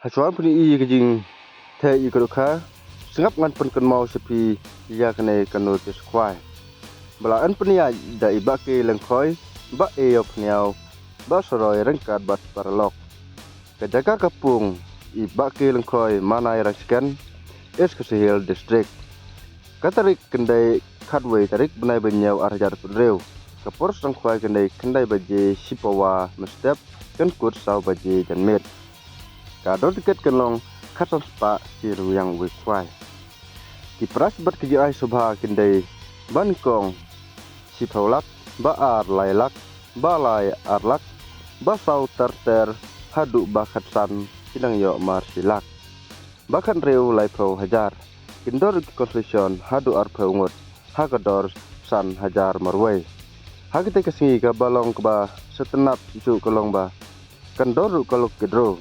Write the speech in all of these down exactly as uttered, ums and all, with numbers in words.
Hashwa ban pyni ïa ka jingtheh ïa ka dohkha, sngap ngan pynkynmaw sha phi ïa kane ka notice khwai ba la pynïaid da i Bah K Lyngkhoi, Bah Eyo Phniaw, Bah Saroi Ryngkat bad paralok. Ka jaka ka pung i Bah K Lyngkhoi, Manai Rangshken, East Khasi Hills District. Ka tarik kan dei khatwei tarik bnai ba hynñiew ar hajar arphew hynriew. Ka por sdang khwai kan dei khyndai baje shipawa mynstep, kan kut saw baje janmiet. Ka dor tiket kan long khatsan spah shi ryngwiang uwei khwai. Ki prize bad ki jingai sngewbha kan dei ba nyngkong shiphew lak, ba ar lai lak, ba lai ar lak, ba saw ter ter, haduh ba khatsan ki nang ïoh mar shi lak. Ba khathynriew laiphew hajar. Kin dor ki consolation haduh arphew ngut ha ka dor san hajar marwei. Ha katei ka sngi kaba long kaba sngewtynnat shuh ka long ba kan dor ruh ka lucky draw.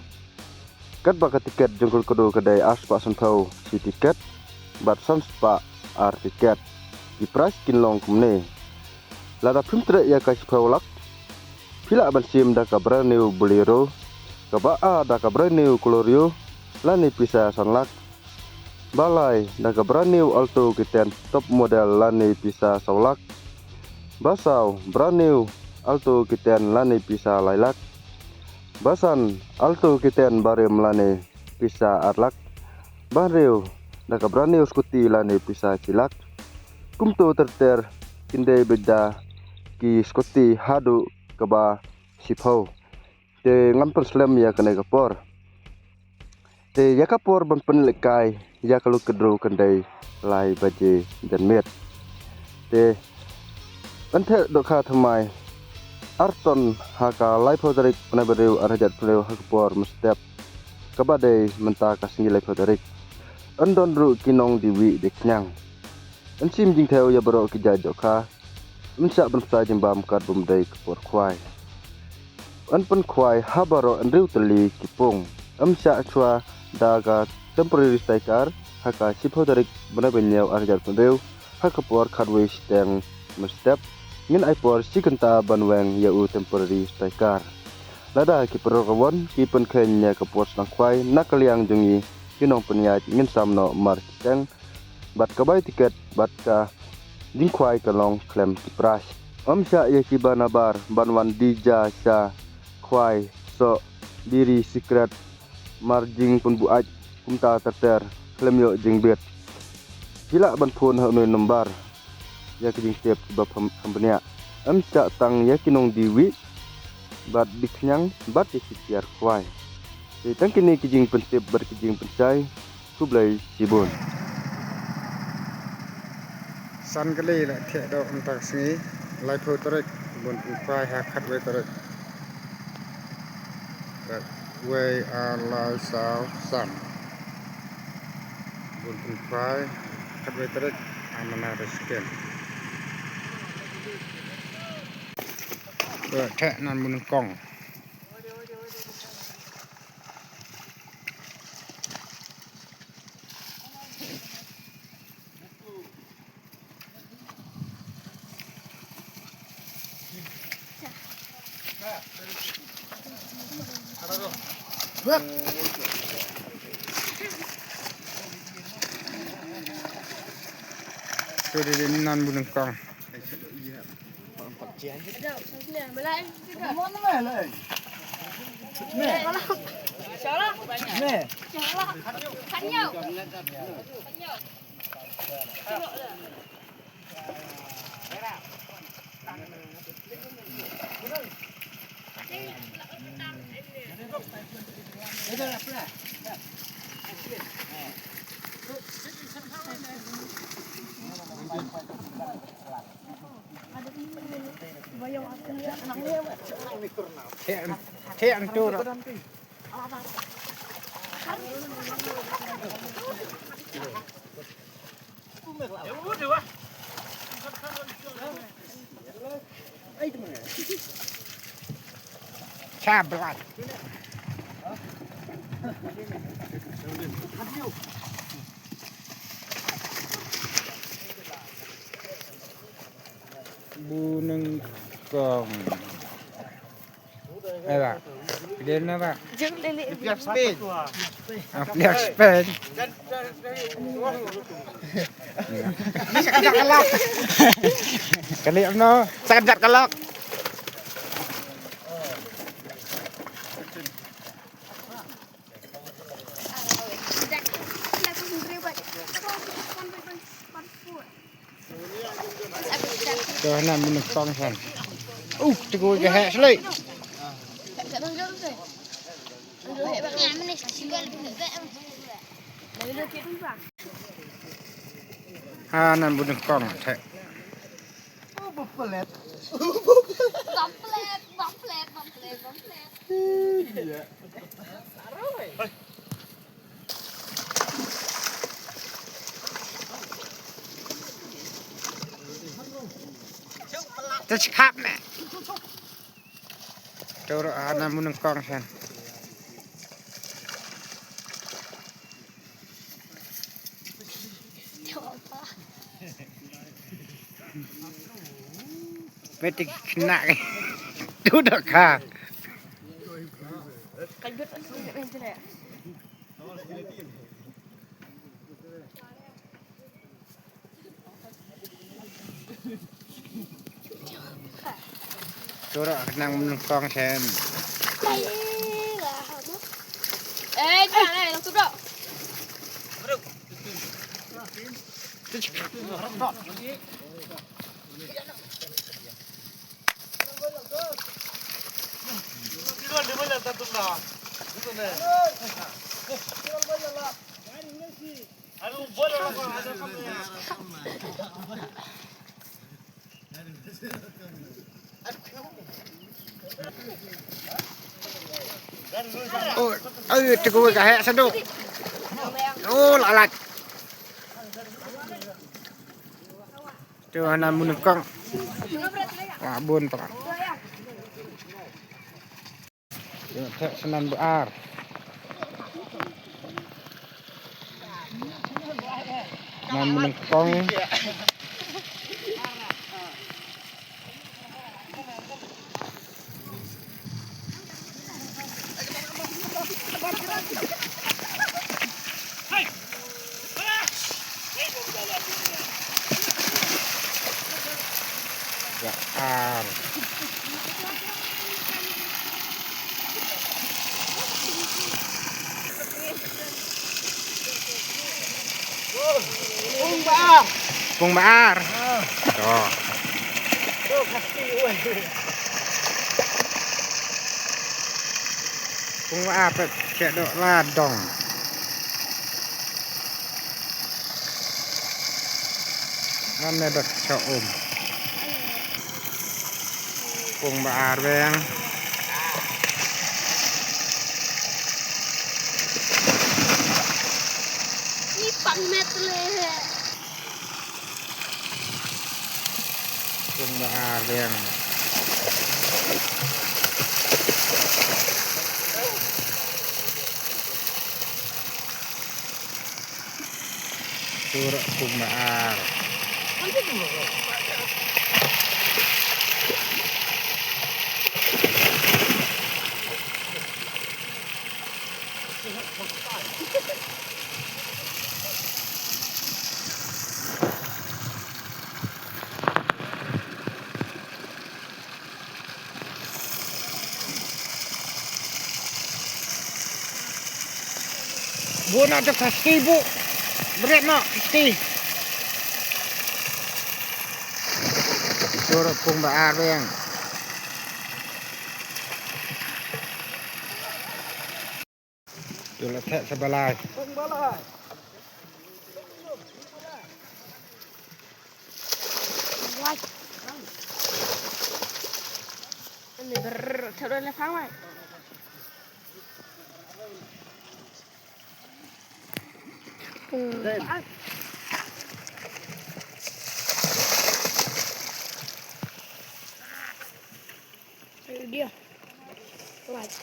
Katba ka tiket jong ka lucky draw ka dei ar spah sanphew shi tiket bad san spah ar tiket. Ki prize kin long kumne. Lada phim treh ïa ka shiphew lak, phi lah ban shim da ka brand new Bolero, kaba ar da ka brand new Celerio lane pisa san lak, ba lai da ka brand new Alto K ten top model lane pisa saw lak, ba saw brand new Alto K ten lane pisa lai lak, ba san Alto K ten barim lane pisa ar lak, ba hynriew da ka brand new scooty lane pisa shi lak. Kumto ter ter, kin dei beit da ki scooty haduh kaba shiphew. Te ngan pynslem ïa kane ka por. Te ïa ka por ban pynlehkai ïa ka lucky draw kan dei lai baje janmiet. Te yn theh dohkha thymmai ar ton ha ka laiphew tarik bnai ba hynriew ar hajar arphew hynriew ha ka por mynstep, kaba dei mynta ka sngi laiphew tarik. Yn don ruh ki nongdie wieh die khñiang. Yn shim jingthew ïa baroh ki jait dohkha. Ym shah ban bsa jingbam katba ym dei ka por khwai. Yn pynkhwai ha baroh hynriew tylli ki pung. Ym shah shuwa da ka temporary striker ha ka shiphew tarik bnai ba hynñiew ar hajar arphew hynriew ha ka por khatwei shiteng mynstep. Ngin ai por shi kynta ban weng ïa u temporary striker. Lada ki paralok rawon ki pynkheiñ ïa ka por sdang khwai na ka liang jong ngi ki nongpynïaid, ngin sam noh mar shiteng bad ka bai tiket bad ka jingkhwai ka long khlem ki prize. Ym shah ïa kiba nabar ban wan die ja sha khwai, soh, biri, sikret, mar jingpynbuaid kumta ter ter khlem ïoh jingbit. Phi lah ban phone ha une u number ïa ki jingtip kiba pham kham bniah. Ym shah tang ïa ki nongdie wieh bad die khñiang bad ïa ki tiar khwai. Te tang kine ki jingpyntip bad ki jingpynshai. Khublei shibun. San kali la theh doh mynta ka sngi, laiphew tarik, bun pynkhwai ha khatwei tarik. Khatwei, ar, lai, saw, san. Bun pynkhwai khatwei tarik, amana da skem. Theh nan bun kong. Tu dia ni nan bulung kong. Sablat. Buneng kong. Ela. Ken na ba? Jong lele. Player Spain. Ah, player Spain. Kali no. Sangat jat kalak. To hana mun kong san. Uh, te ko ga he sele. Hana mun kong te. Baplet, baplet, baplet, baplet. Te chikap ne. Toro ana mun kong sen. Betik kena. Tu dah ka. Toro nang mun kong sen. Eh, jangan, eh, langsung, bro. Oh, ayo, te ko ka he sa dok. Oh, la la. Tu ana mun kong. Wah, bun pa. Ïa, theh snan ba ar. Nan mun kong. Ba ar. Pung ba ar. Pung ba ar. To. To, khasi, uwei. Pung ba ar pet, che do la dong. Ngan ne dot cho um. Pung ba ar beng. Ni pang met le. Pung ba ar beng. Toro pung ba ar. Bu na to khasi bu. Bret na khasi. Toro pung ba ar beng. Ïa la theh sa ba lai. Ni brr, theh la phang mai. Dia. Right.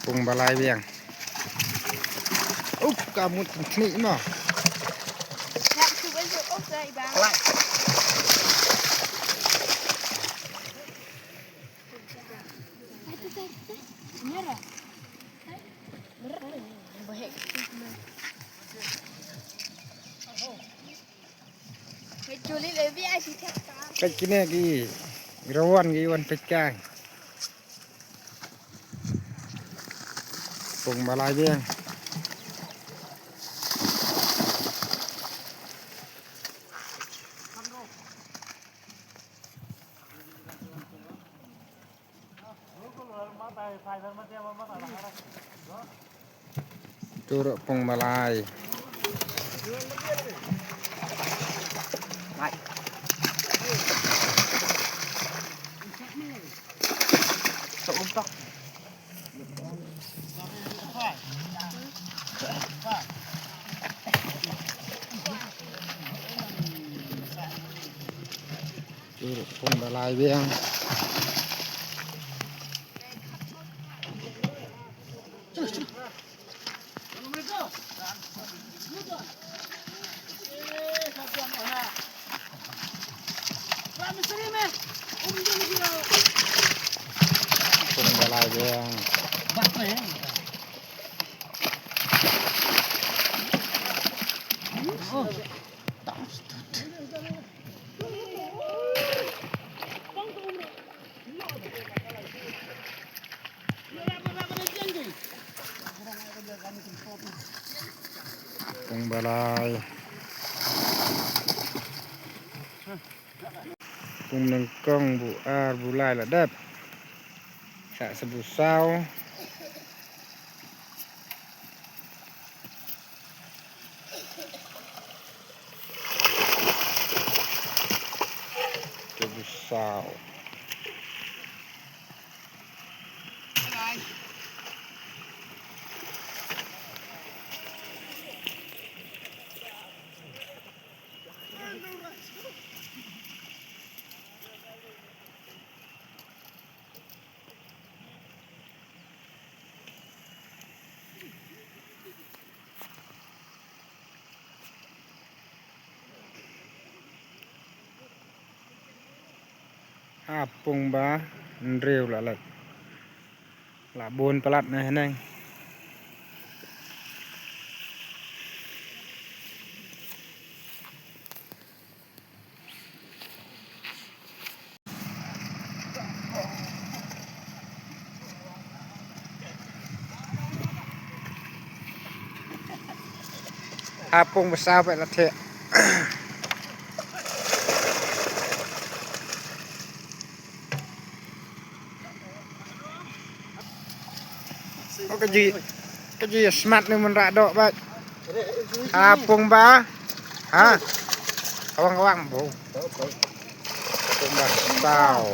Pung ba lai biang. Uk, ka mut kan khlieh mo. Peit kine ki rawan ki wan peit kai. Pung ba lai biang. Turok pung ba lai. Turok pung ba lai biang. Pung ba lai biang. Pung ba lai. Pung nyngkong, bu ar, bu lai la dep. Sa sa bu saw. Sa bu saw. Ha pung ba hynriew la leit. La bun palat ne haneng. Ha pung ba saw peit la theh. Oh, ka ji, ka ji smat ni mun rak dok ba. Ha pung ba. Ha. Kawang kawang bu. Pung ba saw.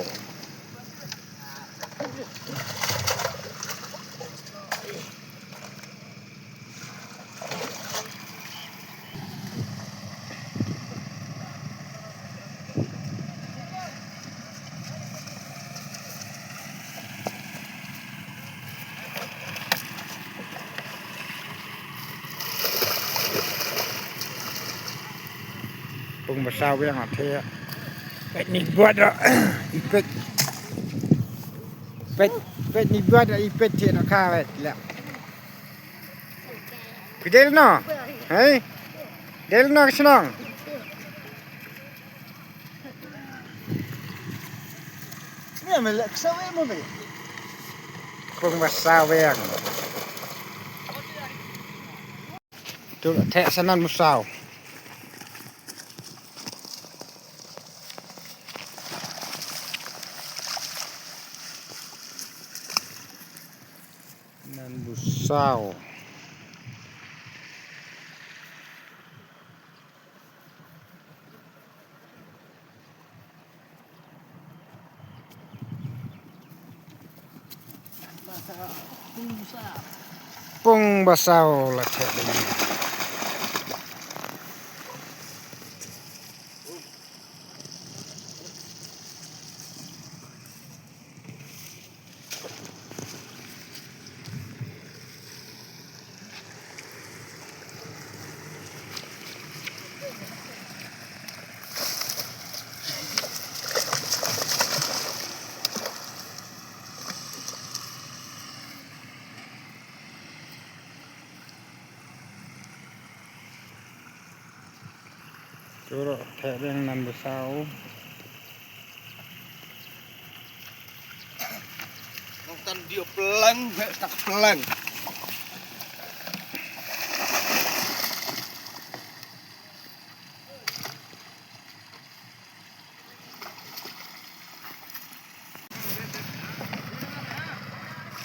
Pung ba saw biang a the. Peit ni buat da. I peit. Peit, peit ni buat da i peit the na ka peit la. Pidel no. Hei. Del no ka shnong. Ni me lek sawe mo me. Pung ba saw biang. Tu la theh sanan musaw. Nan bu saw. Pung ba saw la theh. Doro te deng nan besau. Nong tan dia peleng, tak peleng.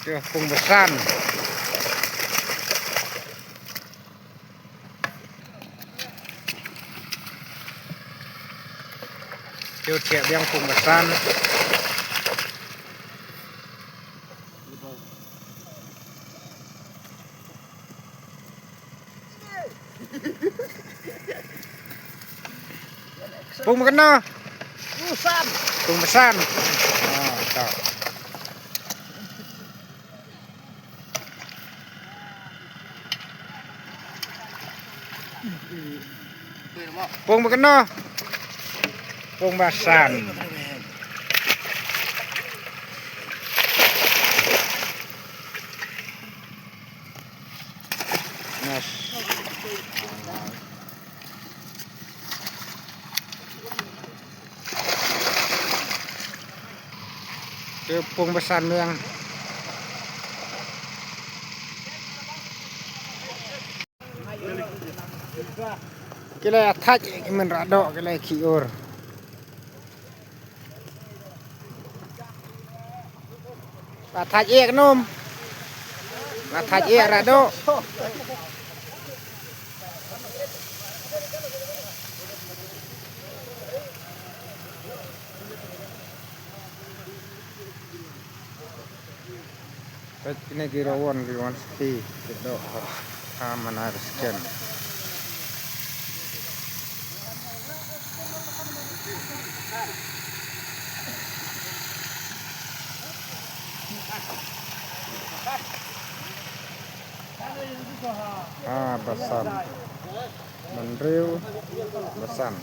Te pung besan. Te te biang pung besan. Pung ba kano? Pung besan. Pung besan. Ah, to. Pung ba kano? Pung besan. Nas. Te pung besan biang. Ki la thaj ki men rado ki la ki ur. Ba thaj ek num. Ba thaj ek rado. Peit kine ki rawon ki wan spi ki doh ha, ha mana skem. Ah, besan. Hynriew besan.